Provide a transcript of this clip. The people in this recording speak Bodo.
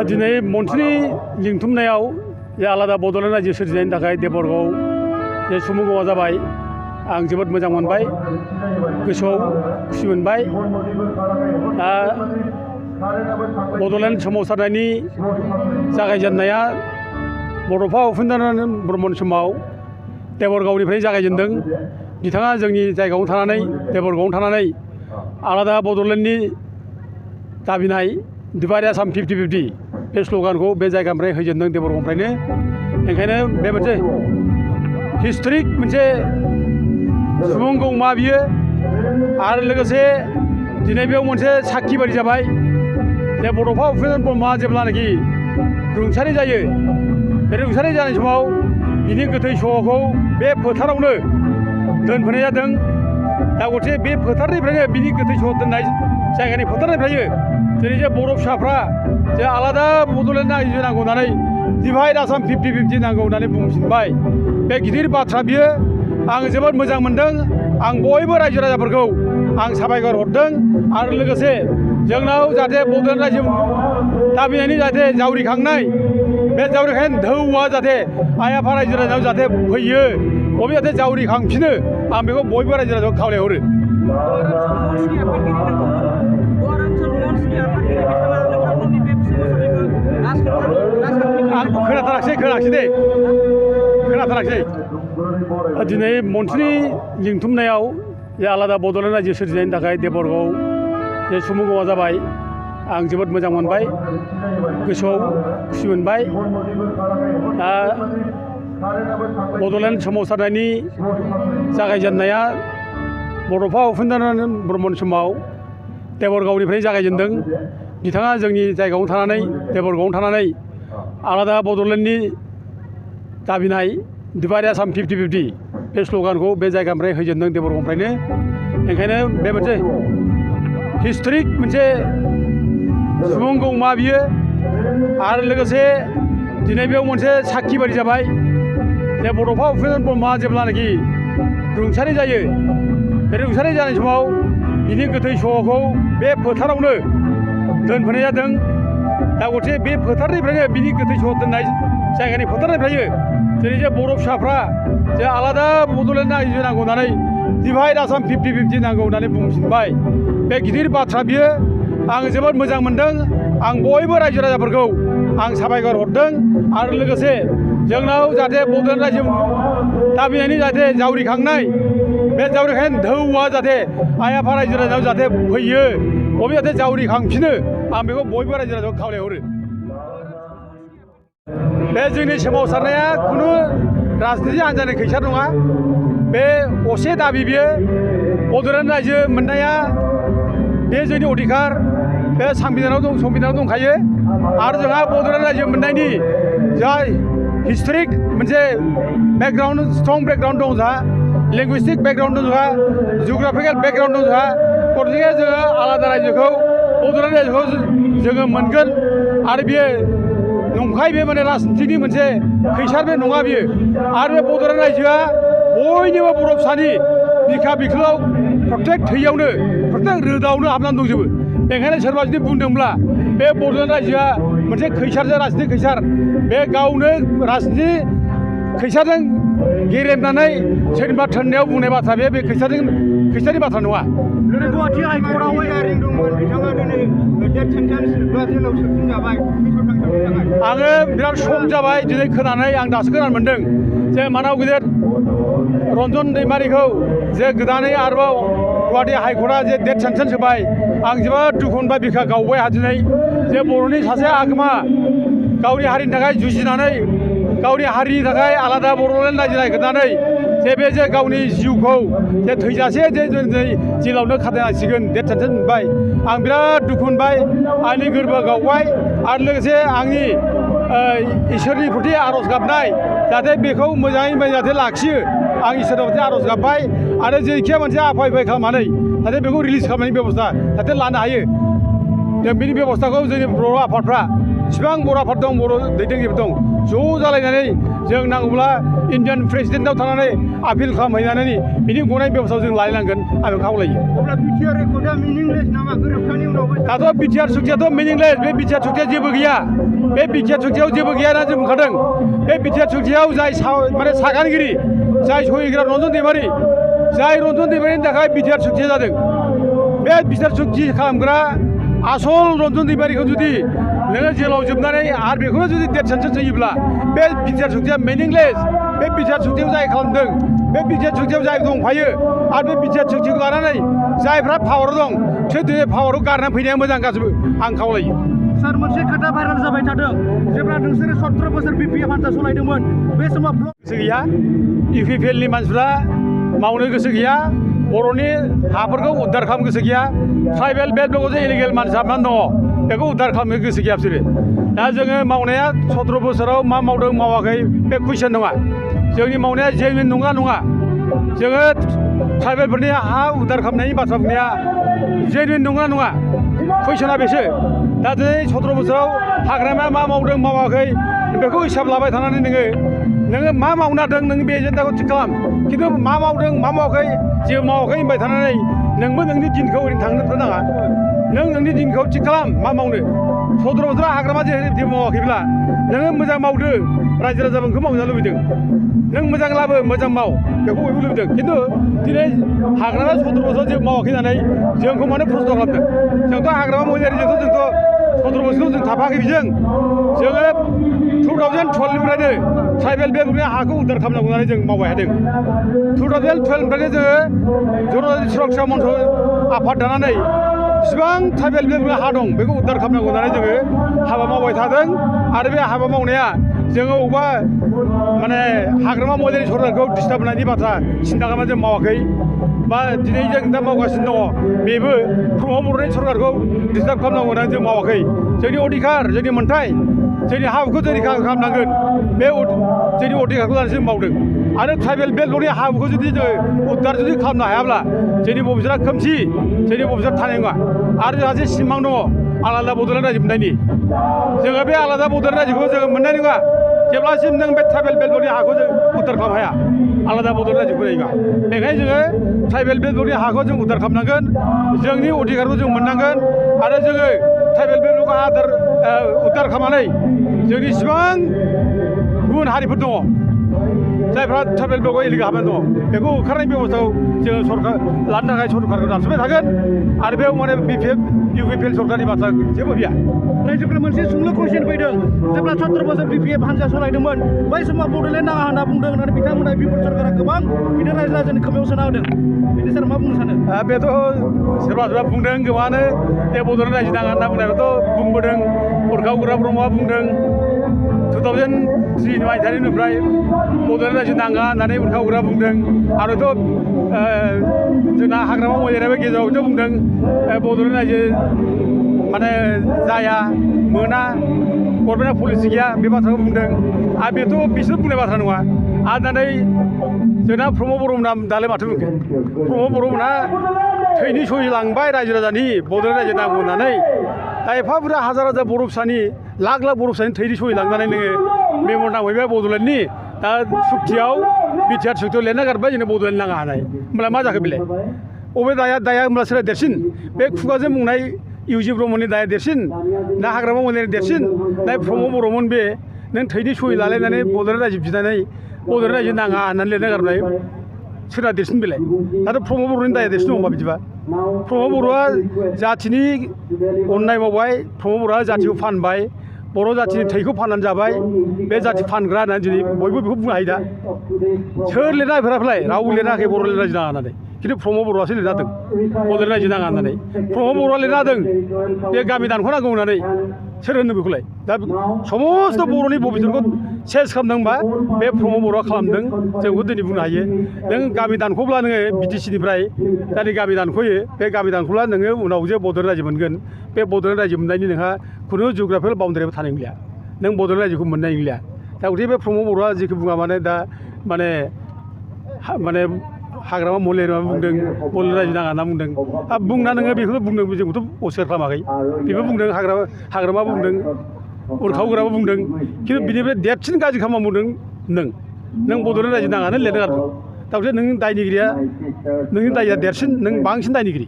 दिनै मन्थ्रिनि लिंथुमनायाव जे आलादा बड'लेण्ड रायजो सोरजिनायनि थाखाय देबरगाव जे सुबुंगौआ जाबाय आं जोबोद मोजां मोनबाय, गोसोआव खुसि मोनबाय। दा बड'लेण्ड सोमावसारनायनि जागायजेननाया बड'फा उपेन्द्र नाथ ब्रह्मनि समाव देबरगावनिफ्राय जागायजेनदों। बिथाङा जोंनि जायगायावनो थानानै देबरगावआवनो थानानै आलादा बड'लेण्डनि दाबिनाय डिभाइड आसाम 50-50 बे स्ल'गानखौ बे जायगानिफ्राय होजेनदों, देबरगावनिफ्रायनो। ओंखायनो बे मोनसे हिस्ट'रिक मोनसे सुबुंगौमा बियो। आरो लोगोसे दिनै बेयाव मोनसे साखि बादि जाबाय जे बड'फा उपेन्द्र ब्रह्मआ जेब्लानाखि रुंसारि जायो, बे रुंसारि जानाय समाव बिनि गोथै सह'खौ बे फोथारावनो दोनफैनाय जादों। दा गथे बे फोथारनिफ्रायनो बिनि गोथै सह दोननाय जायगानि फोथारनिफ्रायनो दिनै जे बर' फिसाफ्रा जे आलादा बड'लेण्ड रायजो नांगौ होननानै डिभाइड आसाम 50-50 नांगौ होननानै बुंफिनबाय। बे गिदिर बाथ्रा बियो। आं जोबोद मोजां मोनदों। आं बयबो रायजो राजाफोरखौ आं साबायखर हरदों। आरो लोगोसे जोंनाव जाहाथे बड'लेण्ड रायजो दाबिनायनि जाहाथे जावरिखांनाय, बे जावरिखांनाय धौआ जाहाथे आइ आफा रायजो राजानाव जाहाथे फैयो, बबे जाहाथे जावरिखांफिनो, आं बेखौ बयबो रायजो राजाखौ खावलायहरो। आं खोनाथाराखिसै दिनै मन्थ्रिनि लिंथुमनायाव जे आलादा बड'लेण्ड रायजो सोरजिनायनि थाखाय देबरगाव जे सुबुंगौआ जाबाय आं जोबोद मोजां मोनबाय, गोसोआव खुसि मोनबाय। दा बड'लेण्ड सोमावसारनायनि जागायजेननाया बड'फा उपेन्द्र नाथ ब्रह्मनि समाव देबरगावनिफ्राय जागायजेनदों। बिथाङा जोंनि जायगायावनो थानानै देबरगावआवनो थानानै आलादा बड'लेण्डनि दाबिनाय डिभाइड आसाम 50-50 बे स्ल'गानखौ बे जायगानिफ्राय होजेनदों, देबरगावनिफ्रायनो। ओंखायनो बे मोनसे हिस्ट'रिक मोनसे सुबुंगौमा बियो। आरो लोगोसे दिनै बेयाव मोनसे साखि बादि जाबाय जे बड'फा उपेन्द्र ब्रह्मआ जेब्लानाखि रुंसारि जायो, बे रुंसारि जानाय समाव बिनि गोथै सह'खौ बे फोथारावनो दोनफैनाय जादों। दा गथे बे फोथारनिफ्रायनो बिनि गोथै सह दोननाय जायगानि फोथारनिफ्रायनो दिनै जे बर' फिसाफ्रा जे आलादा बड'लेण्ड रायजो नांगौ होननानै डिभाइड आसाम 50-50 नांगौ होननानै बुंफिनबाय। बे गिदिर बाथ्रा बियो। आं जोबोद मोजां मोनदों। आं बयबो रायजो राजाफोरखौ आं साबायखर हरदों। आरो लोगोसे जोंनाव जाहाथे बड'लेण्ड रायजो दाबिनायनि जाहाथे जावरिखांनाय, बे जावरिखांनाय धौआ जाहाथे आइ आफा रायजो राजानाव जाहाथे फैयो, बबे जाहाथे जावरिखांफिनो, आं बेखौ बयबो रायजो राजाखौ खावलायहरो। बे जोंनि सोमावसारनाया खुनु राजनिति हान्जानि खैसार नङा। बे असे दाबि बियो। बड'लेण्ड रायजो मोननाया बे जोंनि अधिकार, बे संबिधानाव दंखायो। आरो जोंहा बड'लेण्ड रायजो मोननायनि जाय हिस्ट'रिक मोनसे बेकग्राउन्ड, स्ट्रं बेकग्राउन्ड दं जोंहा, लेंगुइस्टिक बेकग्राउन्ड दं जोंहा, जिअ'ग्राफिकेल बेकग्राउन्ड दं जोंहा। गथिखे जोङो आलादा रायजोखौ, बड'लेण्ड रायजोखौ जोङो मोनगोन। आरो बियो नंखाय, बे माने राजनितिनि मोनसे खैसार बे नङा बियो। आरो बे बड'लेण्ड रायजोआ बयनिबो बर' फिसानि बिखा बिख्लोआव प्रत्येक थैयावनो, प्रत्येक रोदायावनो हाबनानै दंजोबो। बेखायनो सोरबा जुदि बुंदोंब्ला बे बड'लेण्ड रायजोआ मोनसे खैसारजों, राजनितिक खैसार, बे गावनो राजनिति खैसारजों गेरेबनानै सोरनिबा थोननायाव बुंनाय बाथ्रा, बे खैसारनि बाथ्रा नङा। गुवाहाटि हाइकर्टआव हेयारिं दंमोन, बिथाङा दिनै डेथ सेन्टेन्स बा जेलाव सोफिनजाबाय। आङो बिराद सक जाबाय दिनै खोनानै। आं दासो खोनानो मोन्दों जे मानाव गिदिर रन्जन दैमारिखौ जे गोदानै आरोबाव गुवाहाटि हाइकर्टआ जे डेथ सेन्टेन्स होबाय। आं जोबोद दुखु मोनबाय, बिखा गावबाय आंहा दिनै। जे बर'नि सासे आगोमा, गावनि हारिनि थाखाय जुजिनानै, गावनि हारिनि थाखाय आलादा बड'लेण्ड रायजो नागिरनानै जे गावनि जिउखौ जे थैजासे जे दिनै जेलावनो खाथायनांसिगोन, डेथ सेन्टेन्स मोनबाय। आं बिराद दुखु मोनबाय, आंनि गोरबोआ गावबाय। आरो लोगोसे आंनि इसोरनि प्रति आर'ज गाबनाय, जाहाथे बेखौ मोजाङै मोजां जाहाथे लाखियो, आं इसोरनि प्रति आर'ज गाबबाय। आरो जेखिया मोनसे आफा खालामनानै जाहाथे बेखौ रिलिज खालामनायनि बेब'स्था जाहाथे लानो हायो, जों बेनि बेब'स्थाखौ जोंनि बर' आफादफ्रा इसिबां बर' आफाद दं बर' दैदेनगिरिफोर दं ज' जालायनानै जों नांगौब्ला इन्डियान प्रेसिडेन्टआव थांनानै आपिल खालामहैनानै बिनि गनाय बेबस्थायाव जों लायनांगोन आं बेखौ खावलायो। अब्ला बिटिआर एकर्डआ मिनिंलेस नामा गोरोबथानि उनावबो? दाथ' बिटिआर सुक्तियाथ' मिनिंलेस बे बिटिआर सुक्तिया जेबो गैया बे बिटिआर सुक्तियाव जेबो गैया होनना जों बुंखादों बे बिटिआर सुक्तियाव जाय माने सागानगिरि जाय सहिग्रा रन्जन दैमारि जाय रन्जन दैमारिनि थाखाय बिटिआर सुक्तिया जादों बे बिटिआर सुक्ति खालामग्रा आसल रन्जन दैमारिखौ जुदि नोङो जेलाव जोबनानै आरो बेखौनो जुदि डेथ सेन्टेन्स होयोब्ला बे बिटिआर सुक्तिया मिनिंलेस बे बिटिआर सुक्तियाव जाय खालामदों बे बिटिआर सुक्तियाव जाय दंफायो आरो बे बिटिआर सुक्तिखौ लानानै जायफ्रा पावाराव दं बिसोर पावाराव गारनानै फैनाया मोजां गासिबो आं खावलायो। सार मोनसे खोथा भाइराल जाबाय थादों जेब्ला नोंसोरो 17 बोसोर बिपिएफ हान्जा सालायदोंमोन बे समाव गोसो गैया इउपिपिएलनि मानसिफ्रा मावनो गोसो गैया बर'नि हाफोरखौ उद्धार खालामनो गोसो गैया ट्राइबेल बेल्टआव जे इलिगेल मानसि हाबनानै दङ बेखौ उद्धार खालामनो गोसो गैया बिसोरो दा जोङो मावनाया 17 बोसोराव मा मावदों मावाखै बे कुइसन नङा जोंनि मावनाया जेनुइन नङा जोङो ट्राइबेलफोरनि हा उद्धार खालामनायनि बाथ्रा बुंनाया जेनुइन नङा कुइसना बेसो दा दिनै 17 बोसोराव हाग्रामाया मा मावदों मावाखै बेखौ हिसाब लाबाय थानानै नोङो मा मावनो हादों नों बे एजेन्डाखौ थिग खालाम खिन्थु मा मावदों मा मावाखै जेबो मावाखै होनबाय थानानै नोंबो नोंनि दिनखौ ओरैनो थांनो नाङा नों नोंनि दिनखौ थिग खालाम मा मावनो 17 बोसोराव हाग्रामा जेबो मावाखैब्ला नोङो मोजां मावदो रायजो राजाफोरखौ मावजानो लुबैदों नों मोजां लाबो मोजां माव बेखौ बयबो लुबैदों खिन्थु दिनै हाग्रामा 17 बोसोराव जेबो मावाखै होननानै जोंखौ मानो प्रस्न खालामदों जोंथ' हाग्रामा महिलारिजोंथ' जोंथ' 17 बोसोराव जों थाफाखै बेजों जोङो 2012निफ्रायनो ट्राइबेल बेल्टनि हाखौ उद्धार खालामनांगौ होननानै जों मावबाय थादों 2012निफ्रायनो जोङो जनजाति सुरक्षा मन्च आफाद दानानै जेसेबां ट्राइबेल बेल्टनि हा दं बेखौ उद्धार खालामनांगौ होननानै जोङो हाबा मावबाय थादों आरो बे हाबा मावनाया जोङो अबेबा माने हाग्रामा महिलारि सरकारखौ डिस्टार्ब होनायनि बाथ्रा सिन्था खालामनानै जों मावाखै बा दिनै जों दा मावगासिनो दङ बेबो प्रमद बर'नि सरकारखौ डिस्टार्ब खालामनांगौ होननानै जों मावाखै जोंनि अधिकार जोंनि मोन्थाय जोंनि हाखौ जों रैखा खालामनांगोन बे जोंनि अधिकारखौ लानानै जों मावदों आरो ट्राइबेल बेल्टनि हाखौ जुदि जोङो उद्धार जुदि खालामनो हायाब्ला जोंनि भबिसतआ खोमसि जोंनि भबिसत थानाय नङा आरो जोंहा जे सिमां दङ आलादा बड'लेण्ड रायजो मोननायनि जोङो बे आलादा बड'लेण्ड रायजोखौ जोङो मोननाय नङा जेब्लासिम नों बे ट्राइबेल बेल्टनि हाखौ जों उद्धार खालामनो हाया आलादा बड'लेण्ड रायजोखौ नङा बेखायनो जोङो ट्राइबेल बेल्टनि हाखौ जों उद्धार खालामनांगोन जोंनि अधिकारखौ जों मोननांगोन आरो जोङो ट्राइबेल बेल्टखौ उद्धार खालामनानै जोंनि इसिबां गुबुन हारिफोर दङ जायफ्रा ट्राइबेल बेल्टआव इलिगेल हाबनानै दङ बेखौ होखारनायनि बेबस्थाखौ जोङो सरकार लानो थाखाय सरकारखौ नारसिनबाय थागोन आरो बेयाव माने इउपिपिएल सरकारनि बाथ्रा जेबो गैया। रायजोफोरा मोनसे सोंलु कुइसन फैदों जेब्ला 17 बोसोर बिपिएफ हान्जा सालायदोंमोन बै समाव बड'लेण्ड नाङा होनना बुंदों होननानै बिथांमोना बिपुल सरकारा गोबां बिदिनो रायजो राजानि खोमायाव सोना होदों बेनि सार मा बुंनो सानो? बेथ' सोरबा बुंदों गोबाङानो बे बड'लेण्ड रायजो नाङा होनना बुंनायखौथ' बुंबोदों उरखाव गोरा ब्रह्मआ बुंदों 2003 मायथाइनिफ्राय बड'लेण्ड रायजो नाङा होननानै उरखाव गोरा बुंदों आरोथ' जोंना हाग्रामा महिलारियाबो गेजेरावथ' बुंदों बड'लेण्ड रायजो माने जाया मोना गभर्नमेन्टआ पलिसि गैया बे बाथ्राखौ बुंदों आरो बेथ' बिसोर बुंनाय बाथ्रा नङा आरो दानै जोंना प्रमद बर'मोना दालाय माथो बुंखो प्रमद बर'मोना थैनि सहि लांबाय रायजो राजानि बड'लेण्ड रायजो नांगौ होननानै दा एफा बुरजा हाजार हाजार बर' फिसानि लाख लाख बर' फिसानि थैनि सहि लांनानै नोङो मेमर नांबायबाय बड'लेण्डनि दा सुक्तियाव बिटिआर सुक्तियाव लिरना गारबाय जोंनो बड'लेण्ड नाङा होननाय होमब्ला मा जाखो बेलाय अबे दाया होमब्ला सोरहा देरसिन बे खुगाजों बुंनाय इउजि ब्रह्मनि दाया देरसिन ना हाग्रामा महिलारिनि देरसिन ना प्रमद बर'मोन बे नों थैनि सहि लालायनानै बड'लेण्ड रायजो बिनानै बड'लेण्ड रायजो नाङा होननानै लिरना गारनाय सोरहा देरसिन बेलाय दाथ' प्रमद बर'नि दाया देरसिन नङा बिदिबा प्रमद बर'आ जाथिनि अननाय मावबाय प्रमद बर'आ जाथिखौ फानबाय बर' जाथिनि थैखौ फाननानै जाबाय बे जाथि फानग्रा होननानै दिनै बयबो बेखौ बुंनो हायो दा सोर लिरना होफेराखैलाय रावबो लिराखै बड'लेण्ड रायजो नाङा होननानै खिन्थु प्रमद बर'आसो लिरना होदों बड'लेण्ड रायजो नाङा होननानै प्रमद बर'आ लिरना होदों बे गामि दानख'नांगौ होननानै सोर होनो बेखौलाय दा समस्त बर'नि भबिसतखौ सेस खालामदोंबा बे प्रमद बर'आ खालामदों जों बेखौ दिनै बुंनो हायो नों गामि दानख'ब्ला नोङो बिटिसिनिफ्राय दा नै गामि दानख'यो बे गामि दानख'ब्ला नोङो उनाव जे बड'लेण्ड रायजो मोनगोन बे बड'लेण्ड रायजो मोननायनि नोंहा खुनु जिअ'ग्राफिकेल बाउण्डारिबो थानाय नंलिया नों बड'लेण्ड रायजोखौ मोननाय नंलिया दा गथिखे बे प्रमद बर'आ जेखौ बुङा माने दा माने हाग्रामा महिलारिया बुंदों बड'लेण्ड रायजो नाङा होनना बुंदों बुंना नोङो बेखौनो बुंदों जोंखौथ' असियार खालामाखै बेबो बुंदों हाग्रामा बुंदों उरखावग्राबो बुंदों खिन्थु बिनिफ्राय देरसिन गाज्रि खामानि मावदों नों बड'लेण्ड रायजो नाङानो लिरनो गारदों दा नों दायनिगिरिया नोंनि दायआ देरसिन नों बांसिन दायनिगिरि